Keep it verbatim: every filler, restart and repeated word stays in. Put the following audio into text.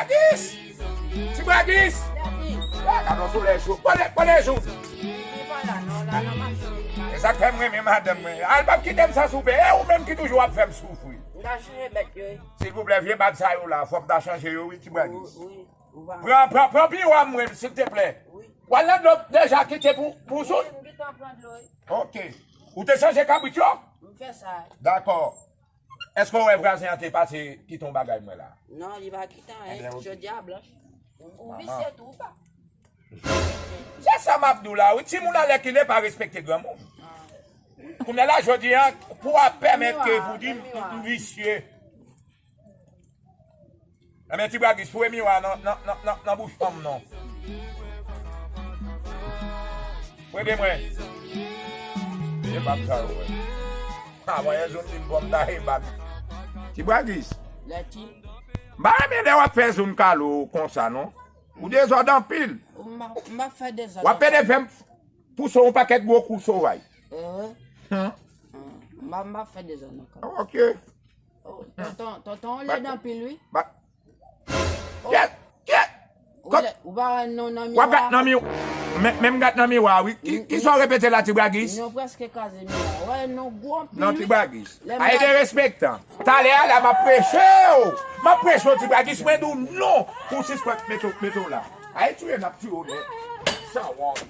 Bragis! Ti Bragis! Ah, gade yon solèy cho. Pale, pale, Jou. E sa k fè m renmen madanm mwen. Al p ap kite m san soupe. E ou menm ki toujou ap fè m soufri. Silvouplè, vye bag sa yo la, fò m ta chanje yo, wi, Ti Bragis. Pran, pran, pran piwa mwen, silteplè. W al nan dlo deja kite pou, pou sou? Ok. Ou te chanje kabrit yo? Dakò. Èske w wè vwazen an te pase kite yon bagay mwen la? Non, li pa kite anyen. Jodi a blanch. Ou visye tou ou pa? Se sa m ap di w la, wi. Timoun alèkile pa respekte granmoun. Kounye a la, jodi a, pou w ap pèmèt ke pou di m, m visye. Enben, Ti Bragis, foure miwa nan, nan, nan, nan, nan bouch fanm nan. Prete mwen. E bab sa yo, wè. A, mwen, yon zoun di m bon, m ta e bab. Ti Bragis. M pa renmen lè w ap fè zoun kalo konsa, non. Ou dezòd anpil. M ap fè dezòd. W ap pede fè m pouse yon pakèt gwo kou sovaj. Hum. M ap fè dezòd nan kalo. Ok. Oh, tonton, tonton, ou lèd anpil, wi. Kyèt, kyèt. Ou pa wè non nan miwa? W ap gad nan miwa. Men, men m gad nan miwa, wi. Ki, ki sa w repete la, Ti Bragis? Non, prèske kraze miwa. Wè, non, gwo anpil, wi. Non, Ti Bragis. Ay derespektan. Talè a la, m ap preche w. M ap preche w, Ti Bragis, mwen di w non. Pou sispann mete w, mete w la. Ay tiye, n ap tiye w, non. San wont.